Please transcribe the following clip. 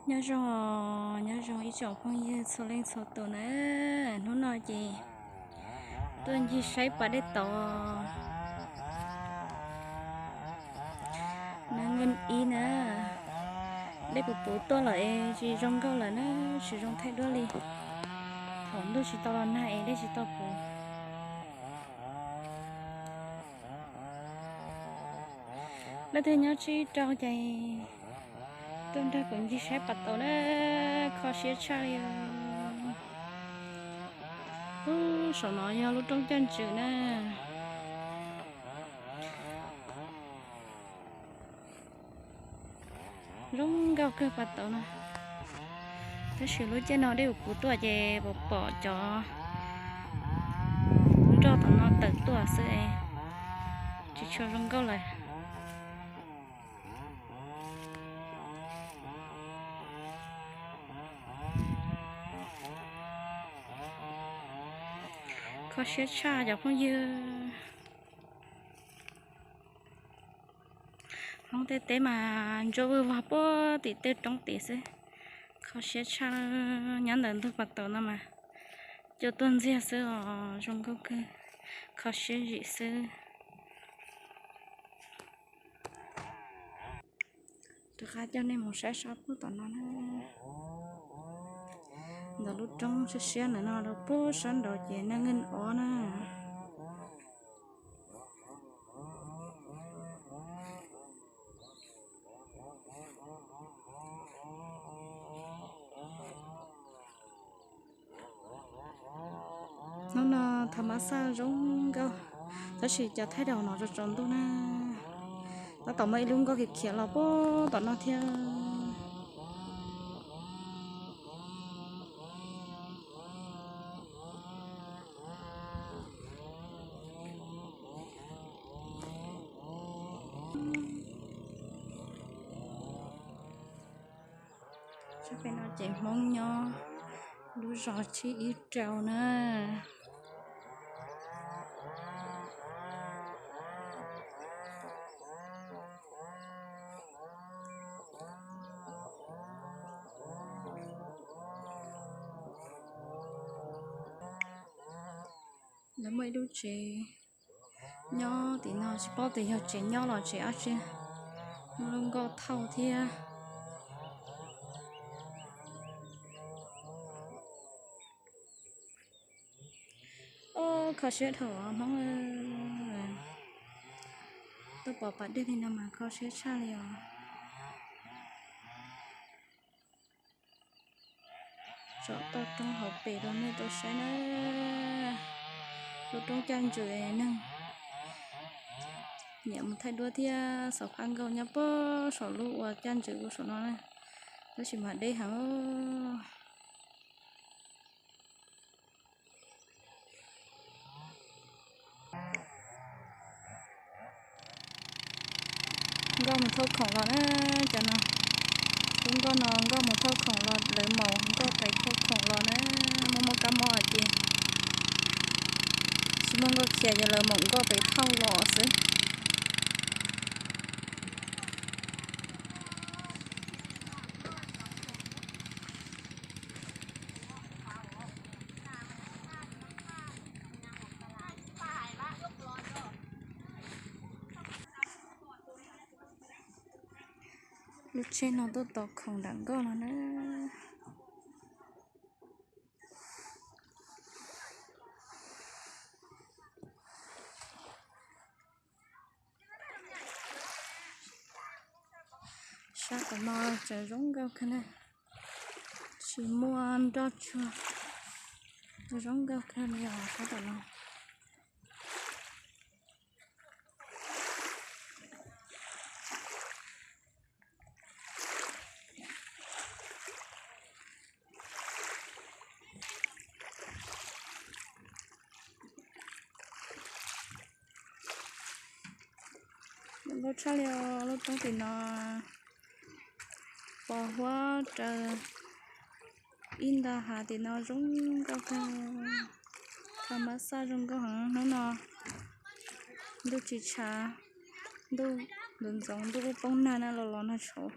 Nyob zoo, nyob zoo ib tsoom phooj ywg txhua leej txhua tus na. Hnub no ces tuaj ncig saib pas dej tod na, nqe ib na. Dej puv puv tuaj lawm es tsis zoo nkauj lawm na, tsis zoo thaij duab li. Thaum ntuj tsis tau los nag es dej tsis tau puv. Leej twg nyob tsib rau ces tuaj nrog kuv ncig saib pas taus na, kho siab tshaj li. Ub, saum no yog lub roob caj ntswg na. Zoo nkauj kawg pas taus na. Tab sis lub caij no dej puv puv tuaj ces pom pom cov roj tom no tawm tuaj xwb, tsis tshua zoo nkauj lawm. Kho siab tshaj cov phooj ywg. Hoob tej teb mas ntsuab vwj vog puag tim tej roob tid xwb. Kho siab tshaj, nyob ntawm ntug pas taus no mas cua tuaj ntxiag xwb os, zoo nkauj kawg, kho siab zim xwb. Rov qab coj nej mus saib sab puag tom no na. Ntawm lub roob siab siab ntawm no rau puag sab nraud ces naj nqeej ob na. Hnub no thaum mab xaj zoo nkauj, tab sis cov thaij daus no tsaus tsaus ntuj na. Tab tom muaj ib lub nkoj khiav khiav los puag tom no thiab. Sab pem no ces Hmoob nyob lub zos tsib ib rau na. Lawv muaj ib lub tsev nyob tim no, tsis paub tias yog tsev nyob los tsev dab tsi. Muaj lub nkoj thauj thiab. Ub, kho siab dhau Hmoob. Tuaj pom pas dej li no mas kho siab tshaj li os. Tsom toj roob hauv pes rau nej tau saib na. Lub roob caj ntswg neeg nyiam mus thaij duab thiab xaus phaj nkauj nyob puag saum lub ua caj ntswg ua saum no na. Tab sis mas deb heev. Nkoj mus thauj khoom los na, cov no. Lub nkoj no nkoj mus thauj khoom los, lawv maum nkoj pem thauj khoom los na, muaj muaj kab mob ces tsis muaj nkoj khiav ces lawv maum nkoj pem thauj los xwb. Lub tsheb no tuaj tos khoom nram nkoj no na. Sab tom no tseem zoo nkauj kawg na, tsis muaj nroj tsuag, zoo nkauj kawg li os sab tom no. Zoo nkauj tshaj li os, lub roob tim no pos huab raws ib nta hav tim no zoo nkauj kawg. Thaum mab xaj zoo nkauj heev hnub no, ntuj tsis tshav, ntuj ntxoov ntxoov, ntuj poob nag na, los los nag tshauv.